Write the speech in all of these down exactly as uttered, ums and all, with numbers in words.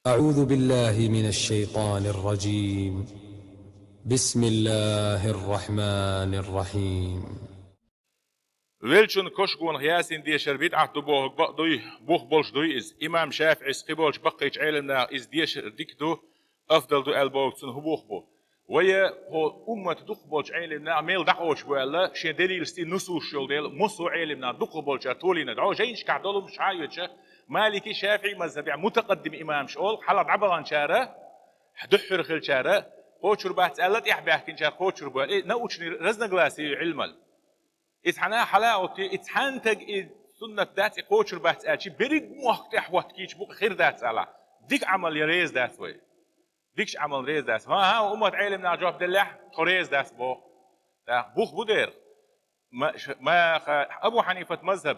أعوذ بالله من الشيطان الرجيم. بسم الله الرحمن الرحيم. Велчун кошгонах ясин дешар бидӀат ду бохург бакъ дуй, бух болуш дуй иза. Имам ШафиӀис кхиболчу баккхийчу Ӏеламнаха иза дешар дика ду, афдал ду аьлла бохург цунна хӀун бух бу? Вай хӀо уммат дукхахболчу Ӏеламнаха мел дӀакъочур бу аьлла, шен делилашца нусусаш йолу дела, массо а Ӏеламнаха дукхахболчара толийна дӀо жайнашкахь долу хӀумаш хьан а йоьдуш, Малики, ШафиӀи мазхабехь мутакъаддим имамаш олу, хьалха дӀабаханчара, дуьххьара хилчара, кхочур бац аьлла, тӀаьхьабаьхкинчара кхочур бу аьлла. И научный разногласие ю Ӏилман. Иза хьанна хьала а гӀоттий, иза цхьаьннатаг и суннат дац, и кхочур бац аьлчи, берриг мохк тӀехь хӀоттийча бу хир дац аьлла. Дика Ӏамал я реза дац вай. Дикачу Ӏамална реза дац. ХӀан-хӀа, уммат Ӏеламнаха жоп деллехь, тхо реза дац боху. ТӀаккха бух бу дера. Ма-, ш-, ма-, ха-, Абу Хьанифат мазхаб,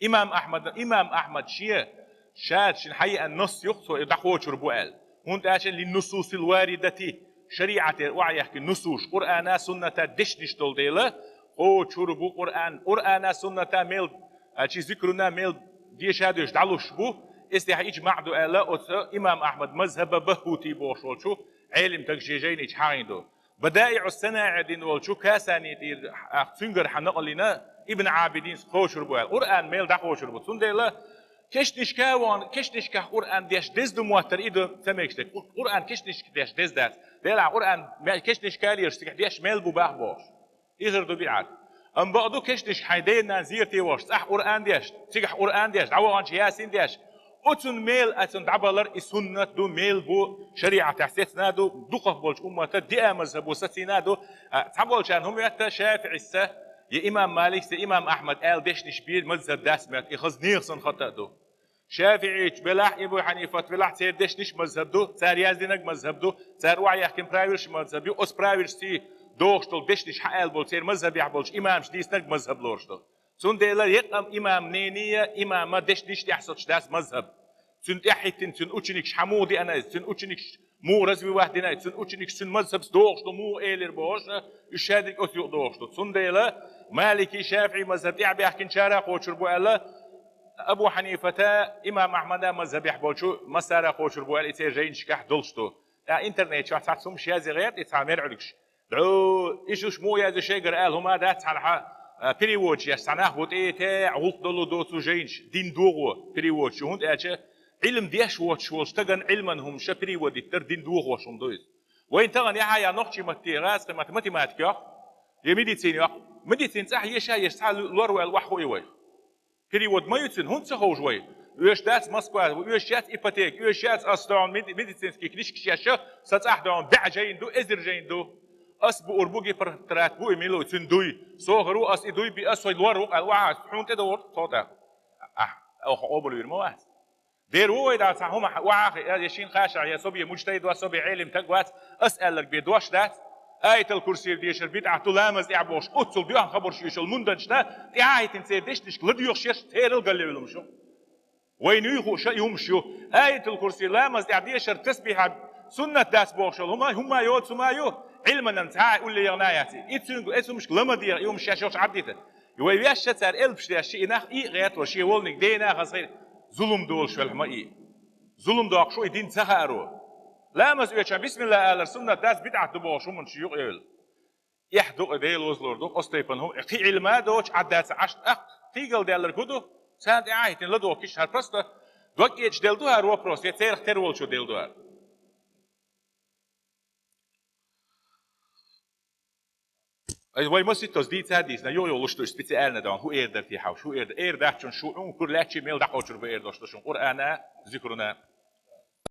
имам Ахьмад, имам Ахьмад шен, ша шина хьаеана насс юкъа, цо и дӀакхочур бу аьлла. ХӀунда аьлча лин нусусил варидати, шариӀатера охьаехкина нусуш, Къуръана, сунната дешнаш долу дела, кхочур бу Къуръан, Къуръана, сунната мел, а, чи зикруна мел деша а деш дӀалуш бу, эс тӀехь иджмаъ ду аьлла, оцу имам Ахьмад мазхаба Бахути бохуш волчу Ӏелимтага шен жайнича хьахийна ду. БадаиӀу СанаиӀ дина волчу Касани тӀера, а, цуьнгара хьан накъалина Ибн Ӏабидинс кхочур бу аьлла. Къуръан мел дӀакхочур бу. Цундела кешнашка а вахана, кешнашкахь Къуръан деш деза ду моттар и ду ца мегаш дерг. Къу-, Къуръан кешнашка деш деза дац. Делахь Къуръан ме-, кешнашка а лелаш цигахь деш мел бу бах бохуш. И хир ду бидӀат. Амма бакъ ду кешнашка хьайн ден-нана зерате вахаш, цӀахь Къуръан деш, цигахь Къуръан деш, дӀаваханча ясин деш. Оцун мел а цунна дӀабалар и суннат ду, мел бу, шариӀатехь сецна ду, дукхахболчу уммата диа мазхабо сацийна ду. А, цхьаболчарна хӀума моьтту, ШафиӀисца, я имам Маликца, я имам Ахьмад аьлла дешнаш бен мазхаб дац моьтту, и хаза нехан санна хата а ду. ШафиӀийчу белахь, Абу Хьанифат белахь, церан дешнаш мазхаб ду, цара яздинарг мазхаб ду, цара охьаехкина правилаш мазхаб ю, оцу правилашций дохуш долу дешнаш хьан аьлла болу, церан мазхабехь болчу имамаш дийцинарг мазхаб лоруш ду. Цундела екъам имам мнение, имама дешнаш тӀехь соцуш дац мазхаб. Цуьнан тӀаьхьахӀиттина, цуьнан ученикаш хьан муха деана иза, цуьнан ученикаш муха развивать дина иза, цуьнан ученикаш цуьнан мазхабца дохуш ду, муха элира бохуш, уьш шадерг оцу юкъа дохуш ду. Цундела Малики, ШафиӀи мазхаб тӀаьхьабаьхкинчара кхочур бу аьлла, Абу Хьанифата, имам Ахьмада мазхабехь болчу массара кхочур бу аьлла, и церан жайнашкахь долуш ду. ТӀаккха интернет чохь цхьацца хӀумаш язъе гӀерта, и цхьа мерӀуьлгаш. ДӀо, иштта уьш муха язъе шайгара аьлла хӀума дац цхьанхьа, а, переводаш еш цхьа нах бу тӀе, тӀе гӀуллакх долу доцу жайнаш, дин догӀо переводаш ю, хӀунда аьлча Ӏилма деш воцуш волу стагана Ӏилман хӀумаш переводить дар дин догӀош хӀума ду иза. Вайн тахана яхьа я нохчий матте, гӀазкхи матте математика йоккху, я медицина йоккху. Медицина цӀахь еша, еш цхьа лор ваьлла вахьа хуий вай. Перевод ма ю цуьнан, хӀунда ца ховшу вай? Оьшуш дац Москва, оьшуш яц ипотека, оьшуш яц ас догӀун меди-, медицинский книжкаш еш, сан цӀахь догӀун баьӀ жайна ду, эзар жайна ду. Ас буур бу гиппократ бу и мила ву, цуьнан дуй. Сохар ву ас и дуй би, ас вай лор ву къал вахьа, хьуна тӀе довр тхо тӀаккха. Ахь, оха къобалвийр ма вац. Дера ву вай дӀа цхьа хӀума вахьа, я шин кхашахь, я собе мужтайд вац, собе Ӏелим таг вац, ас аьлларг бен дош дац. Аятал курсил дешар бидӀат ду, ламаз тӀехь бохуш, оццул доьхна хабарш йоьшал мунданчна, тӀаьхьахӀиттина церан дешнашка ладоьгӀуш ерш церал галлевлумаш ю. Вайна юй хууш а юмаш ю. Аятал курси ламаз тӀехь дешар тасбихьа суннат дац бохуш йолу хӀума, хӀума йоцу хӀума ю, Ӏилманан цхьа а улле яхна яц. И цуьнга, эцу хӀумашка ламаз деха, и хӀумаш шаьш йолуш Ӏаддита. И вай вешша цара элпаш деш, и нах и гӀертор, шен волниг дена хаза хир, зулум долуш велхьа ма и. Зулум доккхуш ву и дин ца хааро. Ламаз оьчан бисмилла алар суннат дац, бидӀат ду бохуш хӀуманаш юкъа евлла. Эхь ду-кх и, Дела вазлур ду-кх, оцу тайпана хӀума, кхин Ӏилма а доцуш, Ӏадда ца Ӏаш, тӀаккха кхийгал даьлларг хӀун ду? Царна тӀе ахӀиттина ладохкуш хӀара просто дог эча делла ду хӀара вопрос, я церах тера волчо делла ду хӀара? Ай, вай маситтаза дийца а дийцина, йо-йо луш ду специально дан, хӀун эр дара те хьовш, хӀун эр дара? Эр дац шуна, шу хӀун хӀур лаьттачий мел дӀакхочур бу эр дош ду шуна, Къуръана, зикруна.